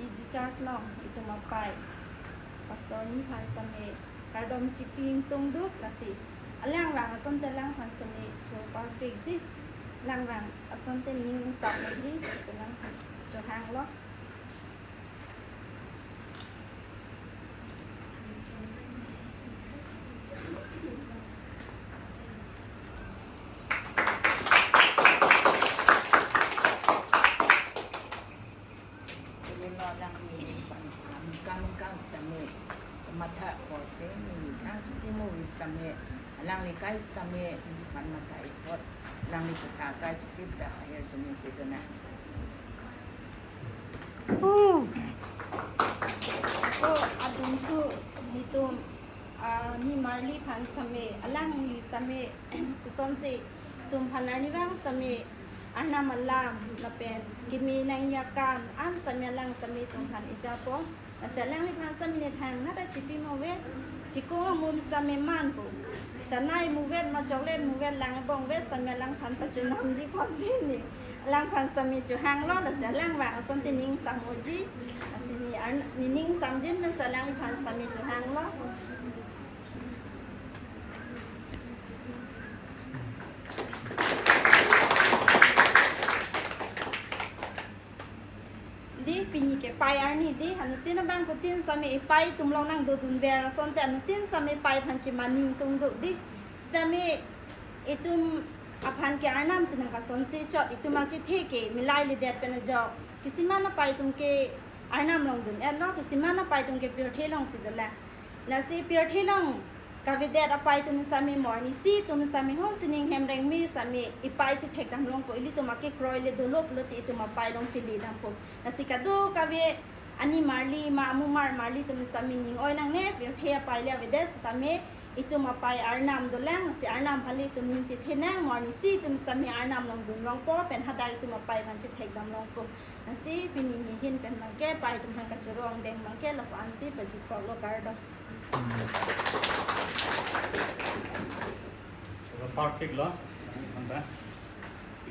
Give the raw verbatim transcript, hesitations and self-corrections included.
Iji church along itum apai pastor ni aphan sitame kardom chipi ingtungduk, lasi alang vang asonte alangphan sitame chopar pekji, alang vang asonte ning sapji, alangphan chohanglo. Alangli aphan, ah, mungkang mungkang sitame matha apotsi, neli thang chipi mo sitame, alangli kai sitame, neli aphan matha apot, alangli kutha kai chitip ta ahirjume pidunang. Ako adungthu nelitum, ah, nimarli aphan sitame, alangli sitame, kosonsi itum aphan arnivang sitame arnam alam lapen kimi nangji akam an sitame alang sitame itum aphan ejapo. Lasi alangliphan sitame neli thangnat ta chipi mo ave, chikung amun sitame manpo. Chanai muvet ma chocolate muvet lang ebong vet sitame alangphan pachunamji apotsi neli alangphan sitame chohanglo, lasi alang vang asonte ning samoji. Lasi neli arn-, neli ning samjin pen si alangliphan sitame chohanglo. Dei, pini ke pai arni dei, anuttin abangphutin sitame epai atum along nangdodunver asonte anuttin sitame pai aphan chemani ingtungduk dei. Sitame itum aphan ke arnam si nangkasonsi chot, itum achethe ke milai ledet pen ajok. Kisiman apai atum ke arnam along dun-etlo, kisiman apai atum ke pirthe alongsi dolang. Lasi pirthe along kavedet apai atum sitame mo arnisi atum sitame ho sining hem rengme sitame epai chethekdam longpo, ilitum akekroi le dolo pulote itum apai along chele dampo. Lasi kadokave animarli ma amumar marli atum sitame ning oi nangne, pirthe apai le avedet sitame itum apai arnam dolang, lasi arnam aphan le itum ning chethenang, mo arnisi atum sitame arnam along dun longpo, pen hadak itum apai aphan chethekdam longpo. Lasi pini mihin pen abangke pai atum aphan kachoro angdeng abangke lapu-ansi pajutpoklo, kardom. Perfect lo, anta.